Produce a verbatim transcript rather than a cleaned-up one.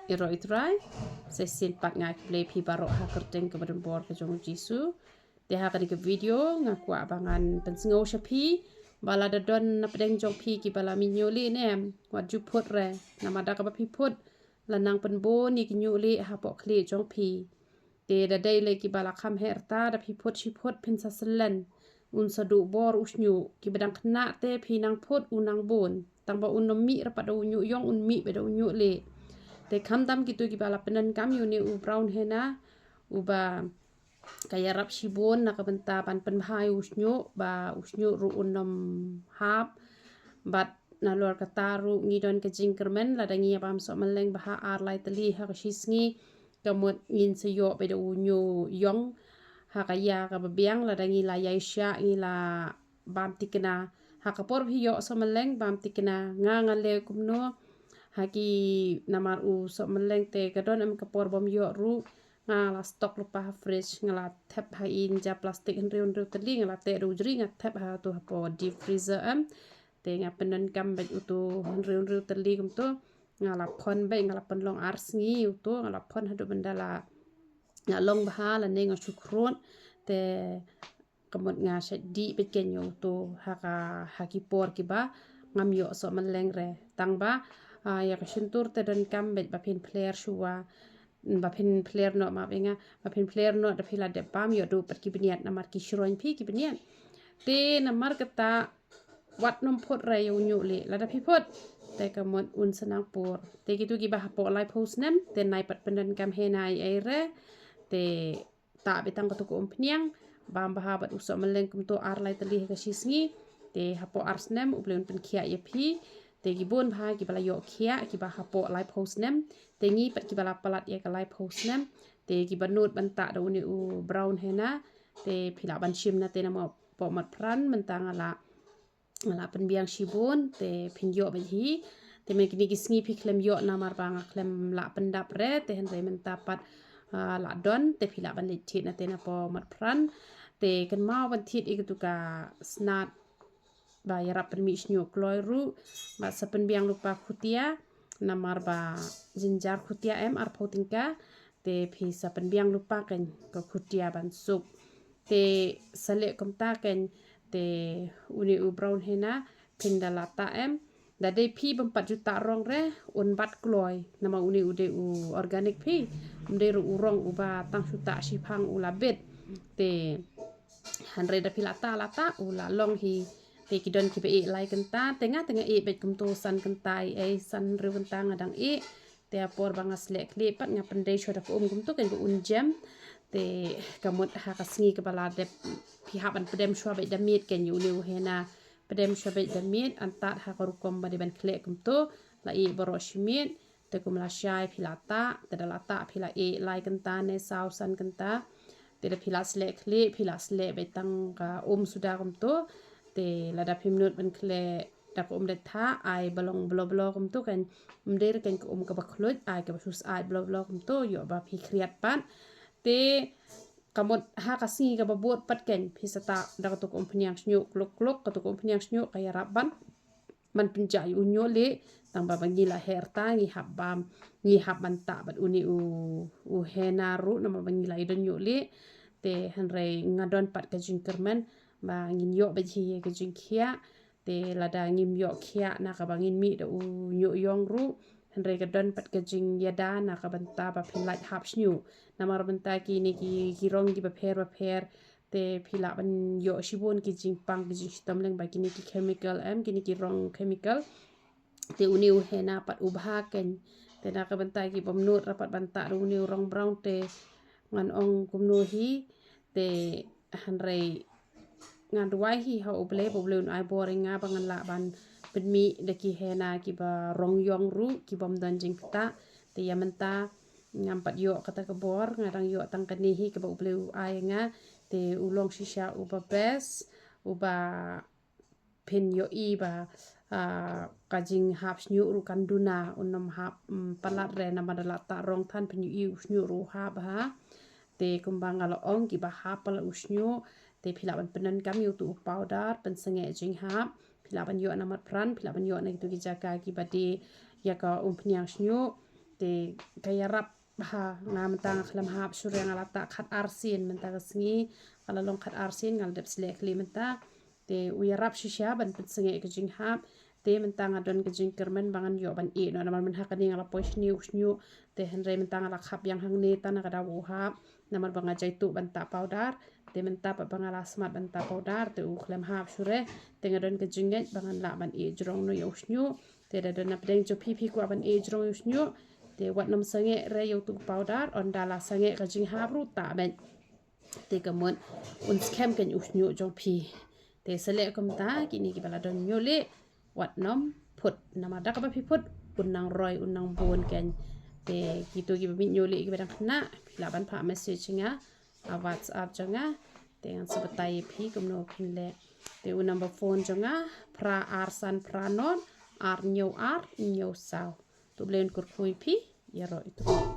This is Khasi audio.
Ïaroh ïa u Trai. Sa shisien pat nga ai khublei ïa phi baroh ha ka kyrteng kaba donbor ka jong u Jisu. Te ha kane ka video nga kwah ba ngan pynsngew sha phi ba lada don na pdeng jong phi kiba la mih ñiuhlieh ne em, wat ju phut re. Namar da kaba phi phut la nang pynbun ïa ki ñiuhlieh hapoh khlieh jong phi. Te da dei lei kiba la kham heh rta, da phi phut shi phut phin sa syllen. Un sa duh bor u shñiuh, kiba dang khynnah te phi nang phut u nang bun. Tang ba un ym mih re pat da u ñiuh ïong, un mih beit da u ñiuhlieh. Te khamtam kito kiba la pyndonkam ïa une u brown henna, uba ka ïarap shibun na ka bynta ban pynbha ïa u shñiuh, ba u shñiuh ruh un ym hap. Bad nalor kata ruh ngi don ka jingkyrmen lada ngi ïa bam sohmylleng bha ar lai tylli ha ka shi sngi, ka mut ngin sa ïoh beit da u ñiuh ïong ha ka ïa kaba biang. Lada ngi la ïai shah, ngi la bam thikna. Ha ka por ba phi ïoh sohmylleng, bam thikna. Nga nga leh kumno, ha ki, namar u sohmylleng te ka don em ka por bym ïoh ruh, nga la stock lypa ha fridge, nga la thep ha i ja plastic hynriew hynriew tylli, nga la teh da u jri, nga thep ha tu hapoh deep freezer em. Te nga pyndonkam beit utu hynriew hynriew tylli kumtu. Nga la phon beit, nga la pynlong ar sngi utu, nga la phon haduh ban da la, nga long bha lane nga shu khrud. Te ka mut nga shait dih beit kein ïa utu ha ka, ha ki por kiba ngam ïoh sohmylleng re. Tang ba, ah, ïa ka shyntur te donkam beit ba phin pler shuwa. Ba phin pler noh, map ïa nga, ba phin pler noh da phi la dep bam, ïoh duh pat ki bniat, namar ki shroiñ phi ki bniat. Te namar kata wat nym phut re ïa u ñiuhlieh, lada phi phut te ka mut un sa nang pur. Te kito kiba hapoh laiphew snem te nai pat pyndonkam henna ei ei re. Te tah beit tang katu ka umphniang, bam bha bad u sohmylleng kumtu ar lai tylli ha ka shi sngi. Te hapoh ar snem U Blei un pynkhiah ïa phi. Te ki bun bha kiba la ïoh khiah kiba hapoh laiphew snem. Te ngi pat kiba la palat ïa ka laiphew snem, te kiba nud ban tah da une u brown henna, te phi lah ban shim na te napoh Motphran. Mynta nga la, nga la pynbiang shibun, te phin ïoh beit hi. Te mynta kine ki sngi phi khlem ïoh namar ba nga khlem lah pyndap re, te hynrei mynta pat, ah, la don, te phi lah ban leit thied na te napoh Motphran. Te kynmaw ban thied ïa katu ka snat ba ïarap pynmih shñiuh kloi ruh, bad sa pynbiang lypa khutia, namar ba jynjar khutia em arphew tyngka. Te phi sa pynbiang lypa kein ka khutia ban suk. Te sa leh kumta kein, te une u brown henna phin da la tah em. Da dei phi bym pat ju tah rong re, un bat kloi, namar une u dei u organic phi. Ym dei ruh u rong uba tang shu tah shiphang u la bit. Te hynrei da phi la tah la tah u la long hi. Te ki don kiba ïeh lai kynta, te nga te nga ïeh beit kumtu san kynta ei ei, san hynriew kynta nga dang ïeh. Te ha por ba nga sleh khlieh pat nga pyndei shuwa da ka um kumtu kein ba un jem. Te ka mut ha ka sngi kaba la dep phi hap ban pdem shuwa beit da miet kein ïa une u henna. Pdem shuwa beit da miet, an tad ha ka rukom ba dei ban khleh kumtu, la ïeh baroh shi miet. Te kum la shai phi la tah, te da la tah phi la ïeh lai kynta ne saw san kynta. Te da phi la sleh khlieh, phi la sleh beit tang ka um suda kumtu. Te lada phim nud ban khleh da ka um da thah, ai ba long blo blo kumtu kein, ym dei re kein ka um kaba khluit, ai kaba shu syaid blo blo kumtu, ïoh ba phi khriat pat. Te ka mut ha ka sngi kaba bud pat kein phi sa tah da katu ka umphniang shñiuh kluk kluk, katu ka umphniang shñiuh ka ïarap ban, ban pynjah ïa u ñiuhlieh. Tang ba ba ngi la heh rta ngi hap bam, ngi hap ban tah bad une u, u henna ruh namar ba ngi la ïadon ñiuhlieh. Te hynrei nga don pat ka jingkyrmen ba ngin ïoh beit hi ïa ka jingkhiah. Te lada ngim ïoh khiah na kaba ngin mih da u ñiuh ïong ruh, hynrei ka don pat ka jingïada na ka bynta ba phin lait hap shñiuh. Namar mynta kine ki, ki rong kiba pher ba pher, te phi lah ban ïoh shibun ki jingpang ki jingshitom lyngba kine ki chemical em, kine ki rong chemical. Te une u henna pat u bha kein. Te na ka bynta ki bym nud re pat ban tah da une u rong brown te ngan ong kumno hi. Te hynrei ngan duwai hi ha U Blei ba U Blei un ai bor ïa nga ba ngan lah ban pynmih da ki henna kiba rong ïong ruh ki bym don jingktah. Te ïa mynta ngam pat ïoh kata ka bor, nga dang ïoh tang kane hi kaba U Blei u ai ïa nga. Te u long shisha uba best, uba phin ïohi ba, ah, ka jinghap shñiuh ruh kan duna, un ym hap, mm, palat re namar da la tah rong than phin ïohi u shñiuh ruh u hap bha. Te kumba nga la ong kiba hap palat u shñiuh, te phi lah ban pyndonkam ïa utu u powder pynsangeh jinghap, phi lah ban ïoh na Motphran, phi lah ban ïoh na kitu ki jaka kiba die ïa ka umphniang shñiuh. Te ka ïarap bha, nga mynta nga khlem hap shuh re, nga la tah khat ar sien mynta ka sngi, ka la long khat ar sien nga la dep sleh khlieh mynta. Te u ïarap shisha ban pynsangeh ka jinghap. Te mynta nga don ka jingkyrmen ba ngan ïoh ban ïeh noh, namar mynta ha kane nga la poi shñiuh shñiuh. Te hynrei mynta nga la khap ïa hangne ta na ka daw u hap, namar ba nga jaituh ban tah powder. Te mynta pat ba nga la smat ban tah powder te u khlem hap shuh re. Te nga don ka jingngeit ba ngan lah ban ïeh jrong noh ïa u shñiuh. Te da don na pdeng jong phi, phi kwah ban ïeh jrong ïa u shñiuh, te wat nym sangeh re ïa utu u powder, ynda la sangeh ka jinghap ruh tah beit. Te ka mut un skhem kein u shñiuh jong phi. Te sa leh kumta, kine kiba la don ñiuh lieh, wat nym phut, namar da kaba phi phut un nang roi, un nang bun kein. Te kito kiba mih ñiuh lieh kiba dang khynnah, phi lah ban phah message ïa nga ha WhatsApp jong nga. Te ngan sa batai ïa phi kumno phin leh. Te u number phone jong nga, phra ar san phra nod ar ñiew ar ñiew saw. To Blei un kyrkhu ïa phi. Ïaroh ïa u.